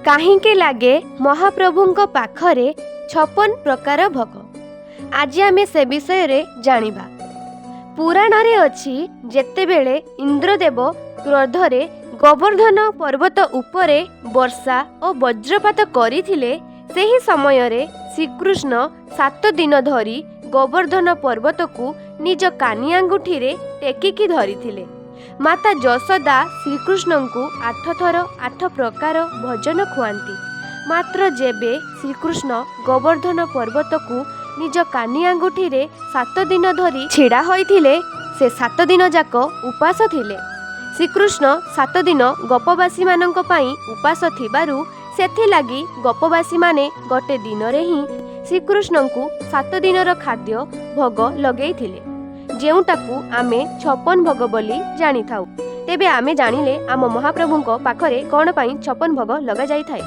କାହିଁକି ଲାଗେ ମହାପ୍ରଭୁଙ୍କ ପାଖରେ 56 ପ୍ରକାର ଭୋଗ? ଆଜି ଆମେ ସେ ବିଷୟରେ ଜାଣିବା। ପୁରାଣରେ ଅଛି, ଯେତେବେଳେ ଇନ୍ଦ୍ରଦେବ କ୍ରୋଧରେ ଗୋବର୍ଦ୍ଧନ ପର୍ବତ ଉପରେ ବର୍ଷା ଓ ବଜ୍ରପାତ କରିଥିଲେ, ସେହି ସମୟରେ ଶ୍ରୀକୃଷ୍ଣ 7 ଦିନ ଧରି ଗୋବର୍ଦ୍ଧନ ପର୍ବତକୁ ନିଜ କାନି ଆଙ୍ଗୁଠିରେ ଟେକିକି ଧରିଥିଲେ। ମାତା ଯଶୋଦା ଶ୍ରୀକୃଷ୍ଣଙ୍କୁ ଆଠ ଥର ଆଠ ପ୍ରକାର ଭୋଜନ ଖୁଆନ୍ତି। ମାତ୍ର ଯେବେ ଶ୍ରୀକୃଷ୍ଣ ଗୋବର୍ଦ୍ଧନ ପର୍ବତକୁ ନିଜ କାନି ଆଙ୍ଗୁଠିରେ 7 ଦିନ ଧରି ଛିଡ଼ା ହୋଇଥିଲେ, ସେ 7 ଦିନ ଯାକ ଉପାସ ଥିଲେ। ଶ୍ରୀକୃଷ୍ଣ 7 ଦିନ ଗୋପବାସୀମାନଙ୍କ ପାଇଁ ଉପାସ ଥିବାରୁ ସେଥିଲାଗି ଗୋପବାସୀମାନେ ଗୋଟେ ଦିନରେ ହିଁ ଶ୍ରୀକୃଷ୍ଣଙ୍କୁ 7 ଦିନର ଖାଦ୍ୟ ଭୋଗ ଲଗେଇଥିଲେ, ଯେଉଁଟାକୁ ଆମେ 56 ଭୋଗ ବୋଲି ଜାଣିଥାଉ। ତେବେ ଆମେ ଜାଣିଲେ ଆମ ମହାପ୍ରଭୁଙ୍କ ପାଖରେ କ'ଣ ପାଇଁ 56 ଭୋଗ ଲଗାଯାଇଥାଏ।